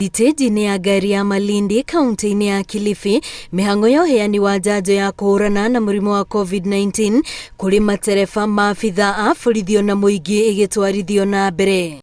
Thitĩnji-inĩ ya ngari ya Malindi kaunti-inĩ ya Kilifi, mĩhang'o ya ũheani wa njanjo ya kũhũrana na mũrimũ wa COVID-19 kũrĩ matereba, maabitha a borithi ona mũingĩ ĩgĩtwarithio na mbere.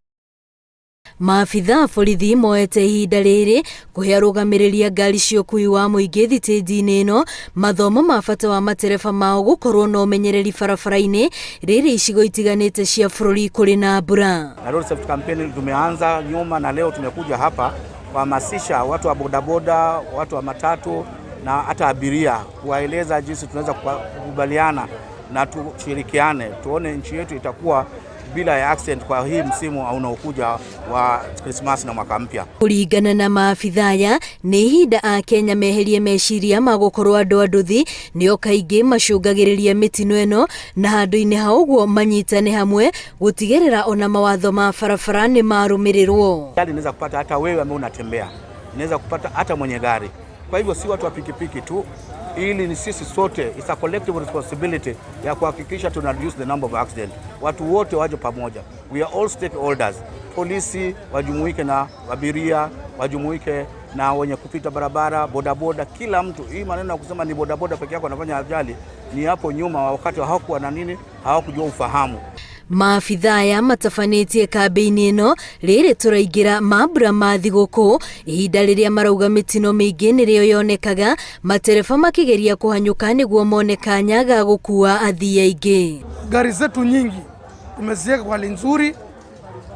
Maabitha a borithi moete ihinda rĩrĩ kũhe arũgamĩrĩri a ngari cia ũkuui wa mũingĩ thitĩnji-inĩ ĩno mathomo ma bata wa matereba mao gũkorwo na ũmenyereri barabara-inĩ rĩrĩ icigo itiganĩte cia bũrũri kũrĩ na mbura. Na road safety campaign tumeanza nyuma na leo tumekuja hapa kuhamasisha watu wa bodaboda, watu wa matatu na hata abiria, kuwaeleza jinsi tunaweza kukubaliana na tushirikiane, tuone nchi yetu itakuwa bila ya accident kwa hii msimu unaokuja wa Christmas na mwaka mpya. Kũringana na maabitha aya, nĩ ihinda Akenya meherie meciria ma gũkorwo andũ a nduthi nĩo kaingĩ macũngagĩrĩria mĩtino ĩno, na handũ-inĩ ha ũguo manyitane hamwe gũtigĩrĩra ona mawatho ma barabara nĩ marũmĩrĩrwo. Ajali inaweza kupata hata wewe ambaye unatembea, inaweza kupata hata mwenye gari. Kwa hivyo si watu wa pikipiki tu, ili ni sisi sote, it's a collective responsibility ya kuhakikisha tuna reduce the number of accident. Watu wote waje pamoja, we are all stakeholders. Polisi wajumuike na abiria, wajumuike na wenye kupita barabara, bodaboda, kila mtu. Hii maneno ya kusema ni bodaboda peke yako wanafanya ajali ni hapo nyuma, wakati hawakuwa na nini, hawakujua ufahamu. Maabitha aya matabanĩtie kambĩini ĩno rĩrĩ tũraingĩra mambura ma thigũkũ, ihinda rĩrĩa marauga mĩtino mĩingĩ nĩrĩo yonekaga matereba makĩgeria kũhanyũka nĩguo mone kanya ga gũkua athii aingĩ. Gari zetu nyingi tumeziweka kwa hali nzuri,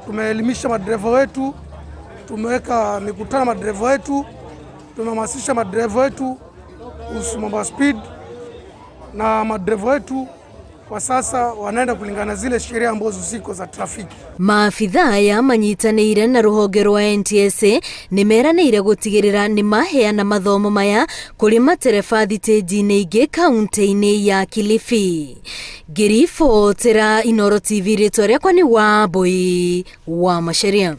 tumeelimisha madereva wetu, tumeweka mikutano madereva wetu, tumehamasisha madereva wetu kuhusu mambo ya speed, na madereva wetu kwa sasa wanaenda kulingana zile sheria ambazo ziko za trafiki. Maabitha aya manyitanĩire na rũhonge rwa NTSA nĩ meranĩire gũtigĩrĩra nĩ maheana mathomo maya kũrĩ matereba thitĩnji-inĩ ingĩ kaunti-inĩ ya Kilifi. Ngĩribotera Inooro TV, rĩtwa rĩakwa nĩ Wambui wa Macharia.